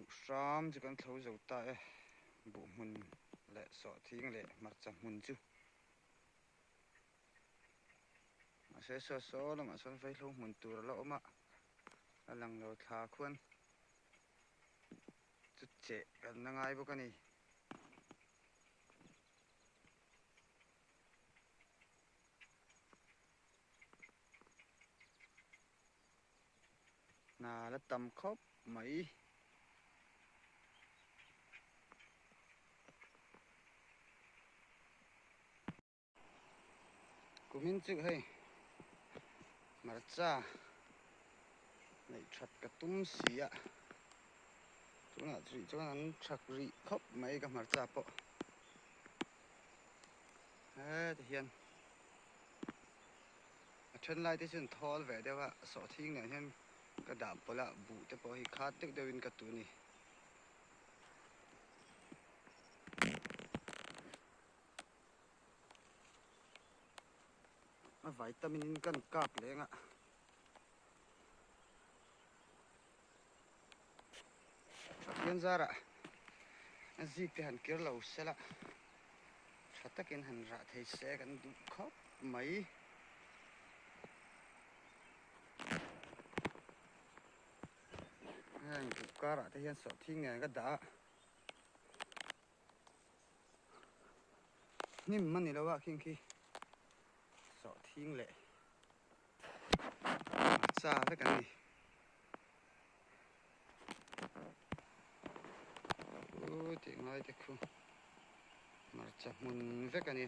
Nuh hram chu kan thlo zo ta e, buh hmun leh sawhthing leh hmarcha hmun chu. Mahse saw saw lamah sawn vaihlo hmun tur a la awm a, a lang lo thla khuan chu cheh kan la ngai bawk a ni. Hna la tam khawp mai. Kumin chu hei hmarcha neih that ka tum si a, tunah rih chuan an thak rih khawp mai ka hmarcha pawh heti hian. A then lai te chuan thawl ve deuh a, sawhthing nen hian ka dah pawlh a, buh te pawh hi khat deuh deuhin ka tu a ni. A vitamin in kan kap leng a. Pathian zarah a zik te han kir lo sela tha takin han rah thei se kan duh khawp mai. Heng buh karah te hian sawhthing nen ka dah a, hnim a ni lo a khing khi sawhthing leh hmarcha vek an ni. Khu tih ngai te khu hmarcha hmun vek a ni.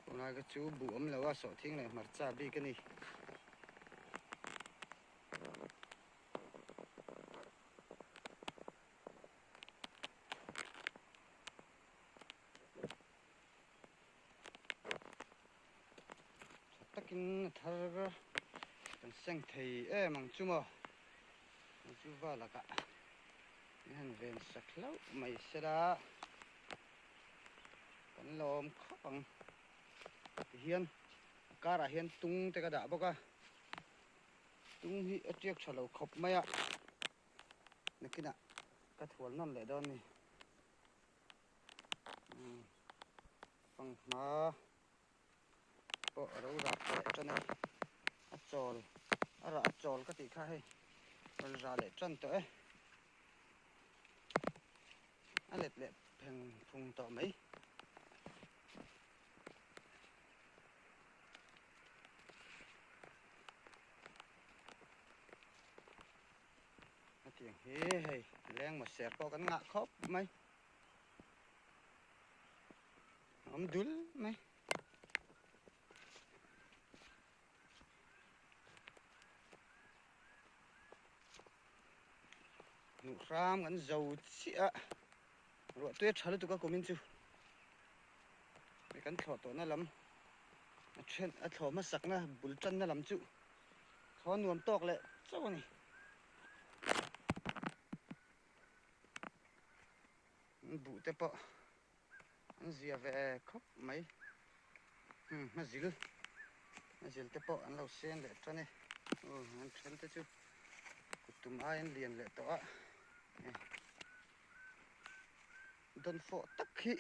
Tunlai kha chu buh awm lo a sawhthing leh hmarcha bik a ni. Tha takin a thar kan seng thei em ang chu maw chu va lakah min han ven sak hlauh mai sela kan lawm khawp ang tihian a karah hian tung te ka dah bawk a tung hi a tiak tha lo khawp mai a nakinah ka thual nawn leh dawn a ni. Fanghma pawh a lo rah leh tan a, a chawl a rah a chawl ka tih kha hei rawn rah leh tan tawh e, a let leh pheng phung tawh mai. Hetiang hi hei leng maw ser pawh kan ngah khawp mai. Awm dul mai. Hnuh hram kan zo chiah a, ruah tui a tha lutuk a kumin chu kan thlawh tawhna lam a then a thlawh hmasakna bul tanna lam chu thlawh nuam tawk leh chauh a ni. Buh te pawh an zia ve khawp mai hmazil hmazil te pawh an lo sen leh tan e aw an then te chu kut tum ai an lian leh tawh a dawnfawh tak hi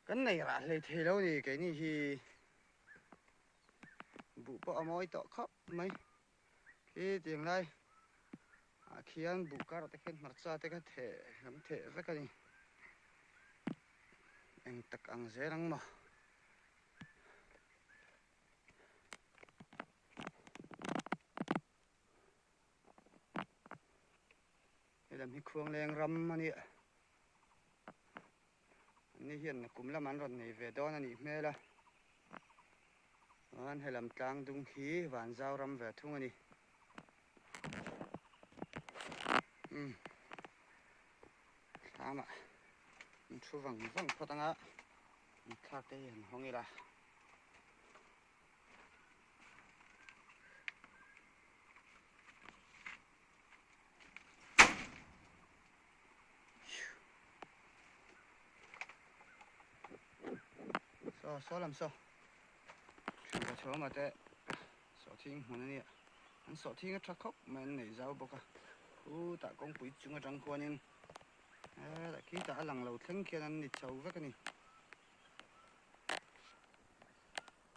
kan nei rah hlei thei lo a ni keini hi buh pawh a mawi tawh khawp mai. Khi tiang lai ah khian buh karah te khian hmarcha te kha theh lam theh vek a ni. Eng tak ang zel ang maw. Helam hi Khuangleng ram a nia. Anni hian kum lam an rawn nei ve dawn a nih hmel a. Chuan helam tlang dung hi Vanzau ram ve thung a ni. Umm thlamah an thu vang vang phawt anga an thlak te hi han hawng ila. Saw saw lam saw thian ka chhawm a te sawhthing hmun a nia an sawhthing a tha khawp mai an neih zau bawk a. Khutah kawngpui chung atang khuanin hetah khitah a lang lo thleng khian an ni chho vek a ni.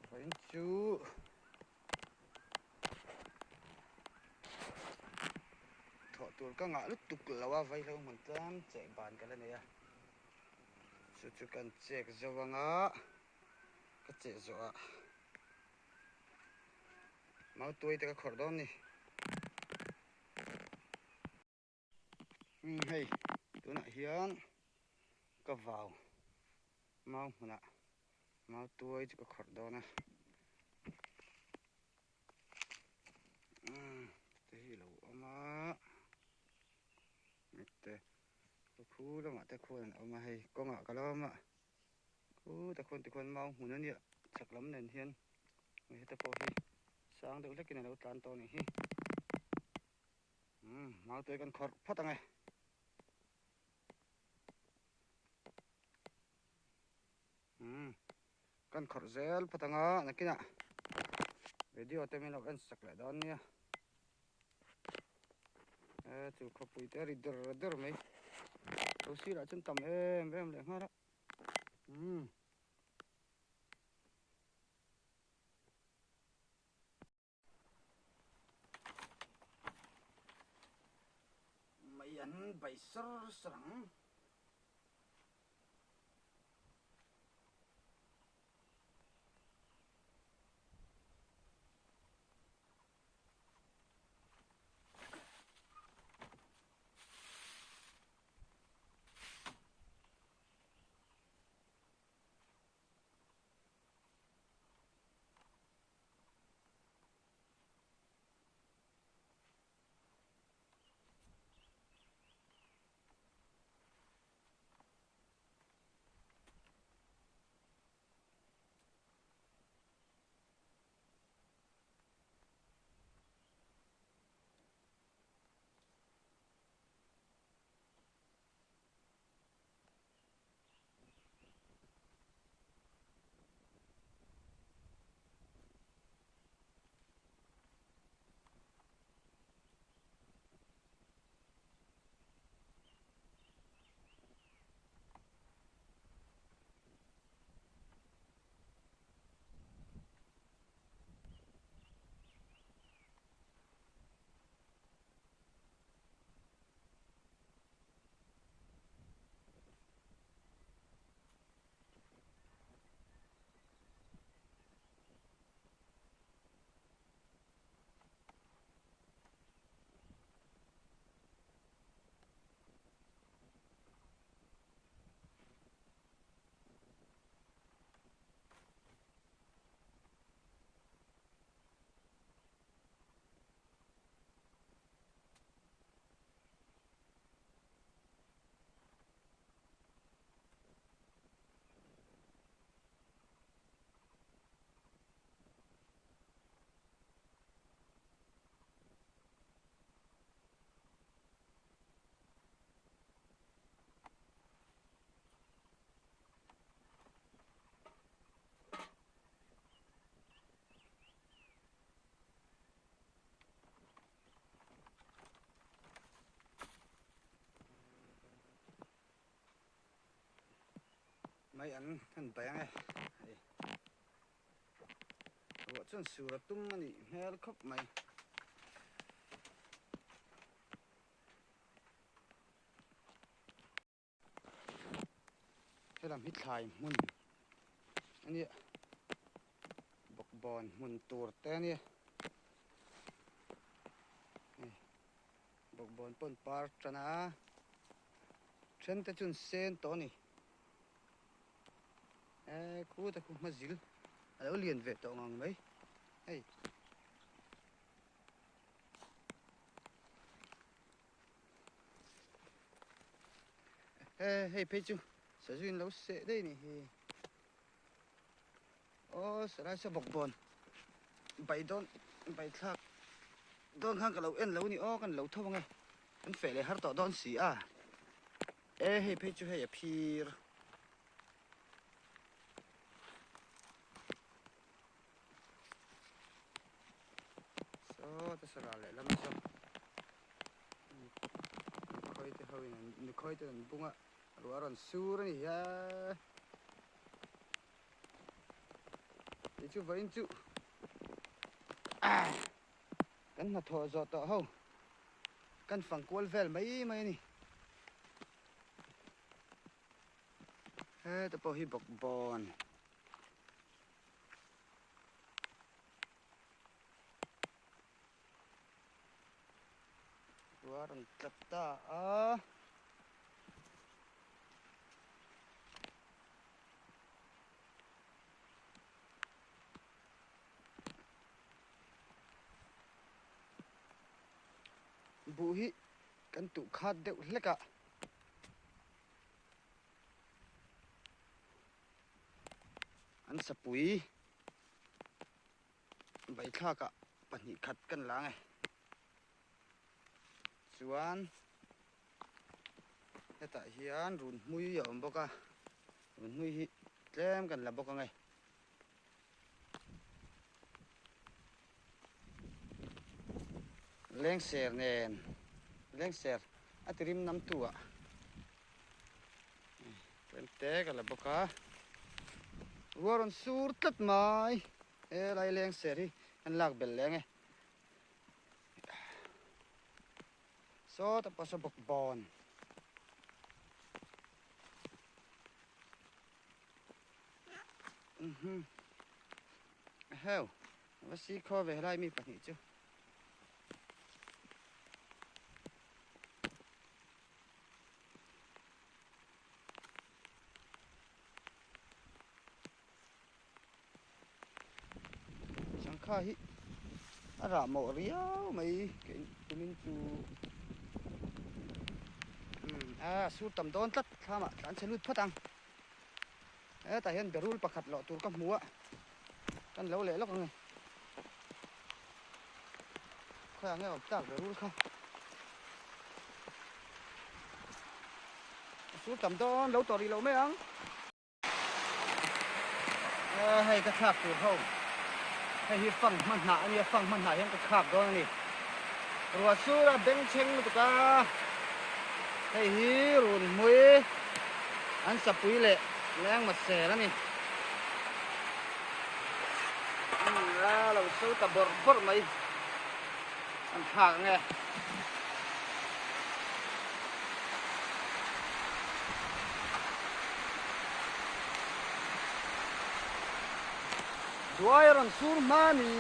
Vawiin chu thawh tur ka ngah lutuk lo a, vaihlo hmun tlem cheh ban ka la nei a, chu chu kan chek zo anga ka cheh zawh ah Mautuai te ka khawrh dawn ni. Umm hei tunah hian ka vau mau hmunah mautuai chu ka khawrh dawn a. Umm te hi lo awm a te khu lamah te khuan an awm a hei kawngah ka lo awm a. Khutah khuan tikhuan mau hmun a nia chhak lam nen hian heta pawh hi sang deuh hlekin a lo tlan tawh a nih hi umm mau te kan khawrh phawt ang e umm kan khawrh zel phawt ang a nakinah video te min lo en sak leh dawn nia e chu khawpui te a ri der der mai lo sirah chuan tam em em leh nghal a. Umm. Mai an bai sar sar ang. Mai an han bai ang e hei ruah chuan sur a tum a nih hmel khawp mai. Helam hi thlai hmun a nia bawkbawn hmun tur te a nia hei bawkbawn pawh an par tan a then te chu an sen tawh a ni e khutah khu hma zil a lo lian ve tawh ngang mai hei. He hei phei chu sazu in lo seh daih a nih hi aw sarai sa bawk bawn bai dawn bai thlak dawn khan ka lo en lo a ni aw kan lo tho ang e kan feh leh har tawh dawn si a e hei phei chu hei a phir. Saw te sara lehlam saw. Nukhawi te ho in an nukhawi ten an bung a ruah a rawn sur a ni a. Kei chu vawiin chu kan hnathawh zawh tawh ho kan fang kual vel mai mai a ni. Heta pawh hi bawkbawn. Ruah a rawn tla ta a. Buh hi kan tuh khat deuh hlek a. An sapui Baithlakah pahnih khat kan la ang e. Chuan hetah hian runhmui a awm bawk a, runhmui hi tlem kan la bawk ang e. Lengser nen lengser a ti rim nam tu ah tlem te ka la bawk a, ruah rawn sur tlat mai. He lai leng ser hi kan lak belh leng e. Sawta pawh saw bawk bawn. Mhm. Heu, va si khaw ve helai mi pahnih chu. Sangha hi a rah mawh riau mai kei tumin chu umm a sur tam dawn tlat thlamah tlan chhe lut phawt ang hetah hian berul pakhat loh tur ka hmu a kan lo leh lawk ang e khawiah nge awm tak berul kha a sur tam dawn lo tawh rih loh mai ang. Hei ka thlak tur ho hei hi fang hma hnah a nia fang hma hnah hian ka khak dawn a ni ruah sur a beng chheng lutuk a hei hi run hmui an sapui leh leng mat ser a ni a lo so ta bawrh bawrh mai an thlak ang e. Duai a rawn sur hma a ni.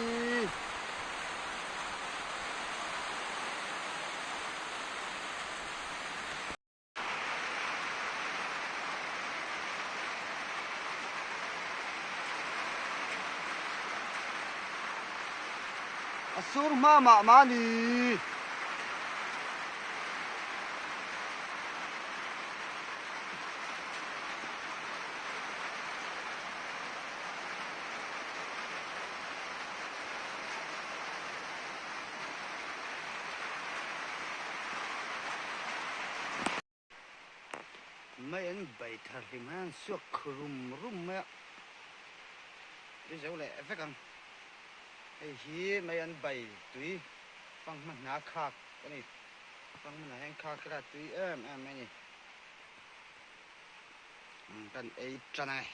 A sur hma mah mah a ni. Mai an bai thar hlim hian an suak khu rum rum mai a, tui zo leh vek ang. Hei hi mai an bai tui fanghma hna khak a ni, fanghma hna hian khak ila tui em em mai a ni. Kan ei tan ang e.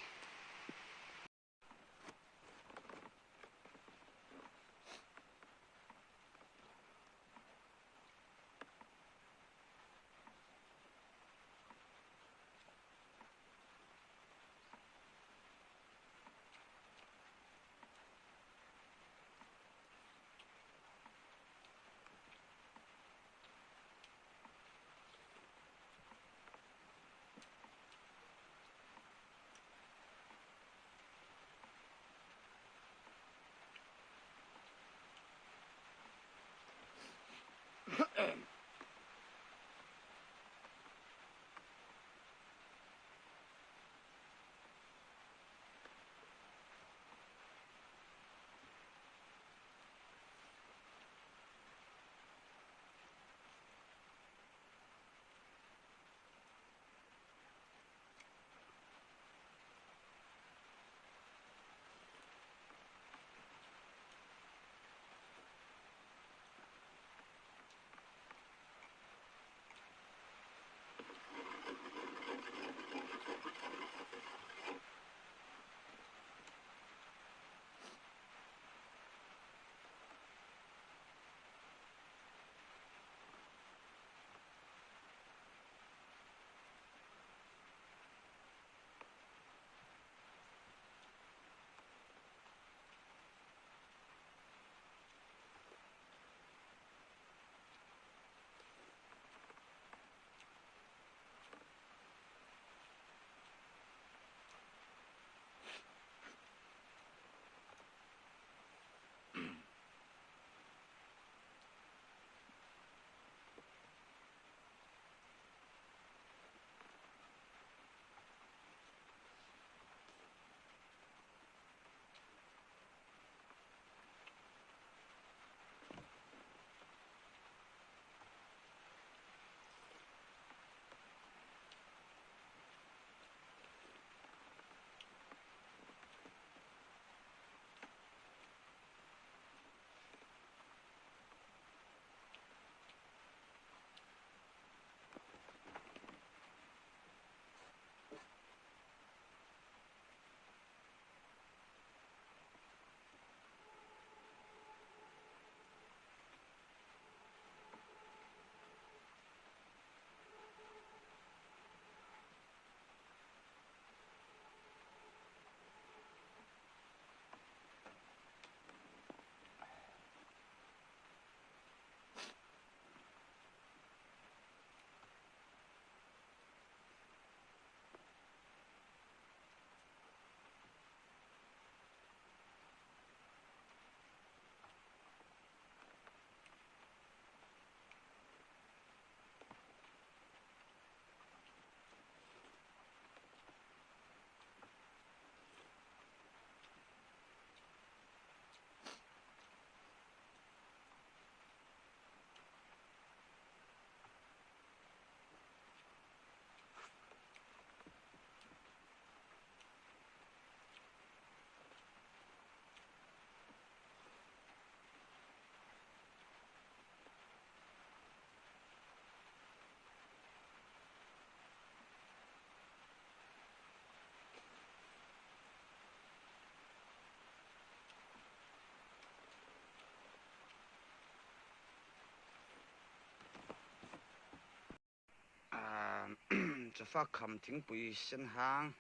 Chawfa kham thingpui sen hang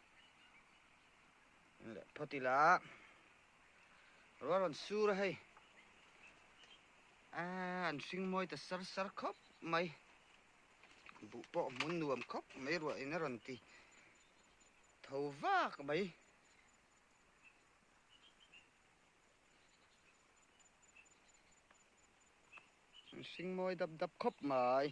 leh phawt ila ruah rawn sur a hei aaa an hring mawi ta sar sar khawp mai buh pawh hmun nuam khawp mai ruah in a rawn ti tho vak mai. An hring mawi dap dap khawp mai.